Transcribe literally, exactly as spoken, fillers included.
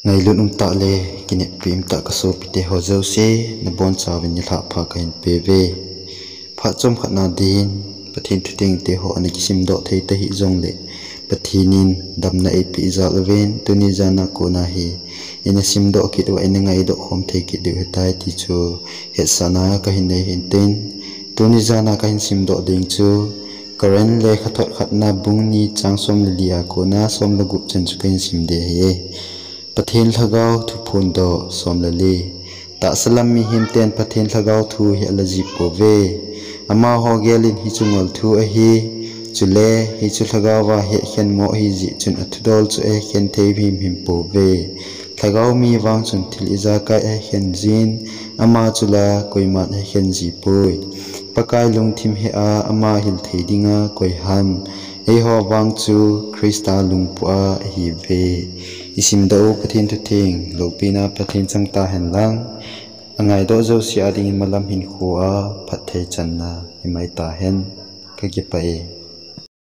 Ngailut umtah le kineppi umtah ka sopite ho jouse, nabonchauvin nilhah pha kahin peuve. Phat chomkhat na din, Pathen thu tengte ho ana kisimdoh thei tahih jongle, Pathen in damna eipeh jal uvin, tuni jana kona hi ina simdoh kit uva ina ngaidoh khom thei kit diu ahitai ti chu hetsahna kahin nei ahin tin. Tuni jana kahin simdoh ding chu, Korinth lekhathot khatna bung ni chang som le li a kona som le gup chan chu kahin sim ding ahi. Pathen Lhagao thu phondoh. Tahsa lam mihemten Pathen Lhagao thu hi ala jih pouve. Amaho gelin hichu ngol thu ahi. Chule hichu lhagaova hekhen mo ahijeh chun athudol chu ahekhen thei himhim pouve. Lhagao mi vang chun thil ijakai ahekhen jin, ama chu la koiman ahekhen ji poi. Pakai lungthim hea ama hil thei dinga koi ham? Eiho vang chu Christa lungpua ahiuve. Isimdoh u Pathen thutheng loupina Pathen chang tahen lang, angaidoh jouse a dingin malam hinkhoa phatthei channa himai tahen. Kakipah e.